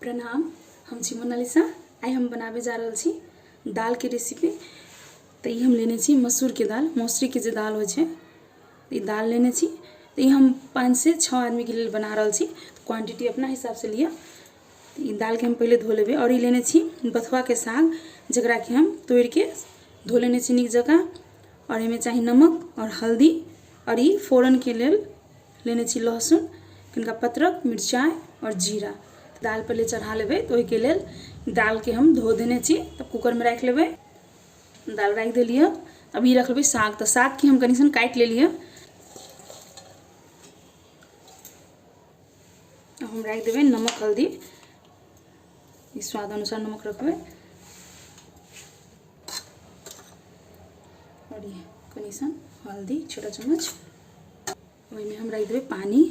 प्रणाम, हम छी मोनालिसा। आइ हम बनाबै जा रहल छी दालके रेसिपी। तऽ ई हम लेने छी मसूरके दालि, मौसरीके जे दालि होइ छै, ई दालि लेने छी। तऽ ई हम 5 से 6 आदमीके लेल बना रहल छी। क्वान्टिटी अपना हिसाबसँ लिअ। ई दालिके हम पहिले धो लेबै। आओर ई लेने छी बथुआके साग, जकरा कि हम तोड़िके धो लेने छी नीक जकाँ। आओर एहिमे चाही नमक आओर हल्दी। आओर ई फोरनके लेल लेने छी लहसुन, कनिका पत्रक, मिरचाइ आओर जीरा। दालि पहिले चढ़ा लेबै। तऽ ओहिके लेल दालिके हम धो देने छी, तऽ कूकरमे राखि लेबै। दालि राखि देलियै। अभी रख लेबै साग। तऽ सागके हम कनि सन काटि लेलियै। हम राखि देबै नमक, हल्दी, ई स्वाद अनुसार नमक रखबै आओर ई कनि सन हल्दी, छोटा चम्मच। ओहिमे हम राखि देबै पानि।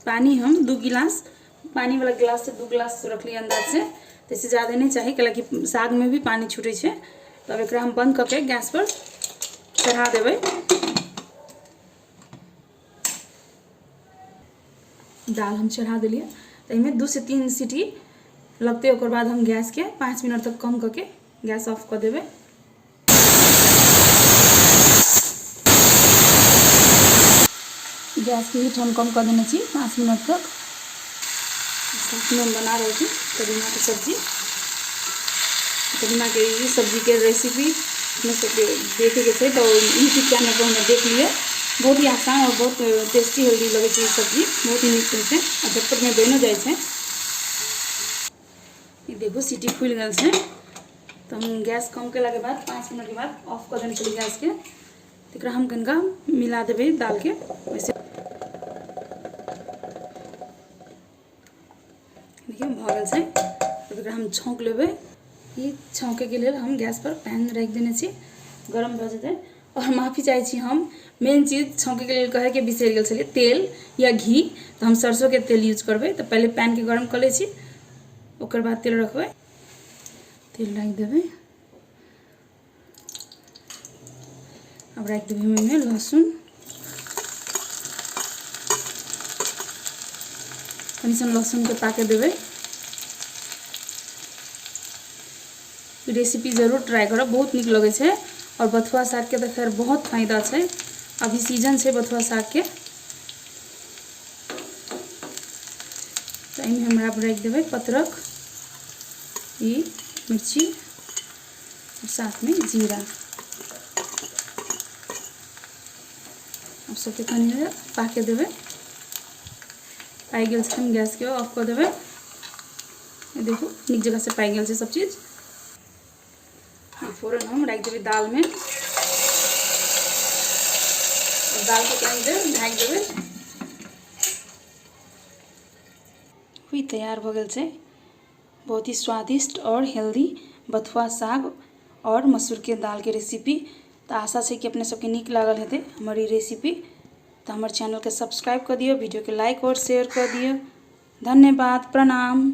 पानि हम 2 गिलास, पानिवला गिलाससँ 2 गिलास रखलियै अन्दाजसँ। ताहिसँ ज्यादा नहि चाही, कैलाकि सागमे भी पानि छूटै छै। तब एकरा हम बंद कऽ के गैस पर चढ़ा देबै। दालि हम चढ़ा देलियै। तऽ एहिमे 2 से 3 सीटी लगतै। ओकर बाद हम गैसके 5 मिनट तक कम कऽ के गैस ऑफ कऽ देबै। गैसके हीट हम कम कऽ देने छी 5 मिनट तक। साथमे हम बना रहल छी कदीमाके सब्जी। कदीमाके ई सब्जीके रेसिपी अपने सबके देखैके छै तऽ यूट्यूब चैनल पर हमरा देख लिअ। बहुत ही आसान आओर बहुत टेस्टी, हेल्दी लगै छै। ई सब्जी बहुत ही नीक होइ छै आ झटपटमे बनिओ जाइ छै। ई देखू, सीटी खुलि गेल छै। तऽ हम गैस कम केलाके बाद 5 मिनटके बाद ऑफ कऽ देने छलियै गैसके। तऽ एकरा हम कनिका मिला देबै दालके वैसे। देखियौ, भऽ गेल छै। तब एकरा हम छौंक लेबै। ई छौंकैके लेल हम गैस पर पैन राखि देने छी, गरम भऽ जेतै। आओर माफी चाहै छी, हम मेन चीज छौंकैके लेल कहैके बिसरि गेल छलियै, तेल या घी। तऽ हम सरसोके तेल यूज करबै। तऽ पहिले पैनके गरम कऽ लै छी, ओकर बाद तेल रखबै। तेल राखि देबै। आब राखि देबै हम एहिमे लहसुन। कनि सन लहसुनके पाके देबै। रेसिपी जरूर ट्राई करब, बहुत नीक लगै छै। आओर बथुआ सागके तऽ खैर बहुत फायदा छै। अभी सीजन छै बथुआ सागके। तऽ एहिमे हमरा राखि देबै पत्रक, ई मिर्ची और साथमे जीरा। आब सबके कनि पाके देबै। पाकि गेल छै, हम गैसके ऑफ कऽ देबै। देखू, नीक जगह से पाकि गेल छै सब चीज। फोरन हम राखि देबै दालमे। दालके कनि देर ढाकि देबै। हुई, तैयार भऽ गेल छै बहुत ही स्वादिष्ट और हेल्दी बथुआ साग और मसूरके दालके रेसिपी। तऽ आशा छै कि अपने सबके नीक लागल हेतै हमर ई रेसिपी। तऽ हमर चैनलके सब्सक्राइब कऽ दियौ, वीडियोके लाइक और शेयर कऽ दियौ। धन्यवाद, प्रणाम।